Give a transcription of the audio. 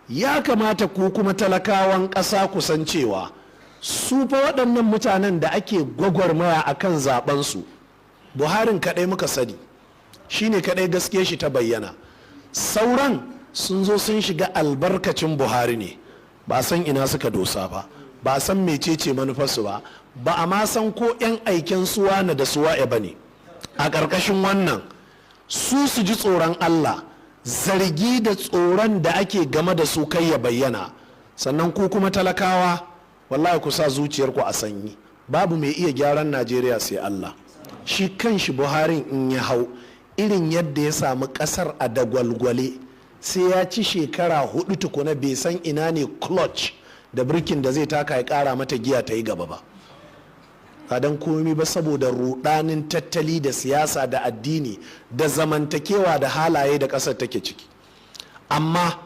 Ya kamata ku kuma talakawan ƙasa ku san cewa su fa waɗannan mutanen da ake gwagwarmaya a kan zaɓensu, Buharin kaɗai muka sani, shine kaɗai gaske shi ta bayyana. Sauran sun zo sun shiga albarkacin Buhari ne, ba san ina suka dosa ba, ba san mecece manufarsu ba, ba a ma san ko 'yan aiken suwana da suwa'e ba ne. A ƙarƙashin wannan, su su ji tsoron Allah, zargi da tsoron da ake game da su kai ya bayyana. Sannan ku kuma talakawa, wallahi ku sa zuciyarku a sanyi. Babu mai iya gyaran Najeriya sai Allah. Shi kanshi Buharin, in ya hau, irin yadda ya samu kasar a dagwalgwale, sai ya ci shekara 4 tukuna bai san ina ne clutch da birkin da zai taka ya kara mata giya ta yi gaba ba. Ba don komi ba, saboda rudanin tattali da siyasa da addini da zamantakewa da halaye da kasar take ciki. Amma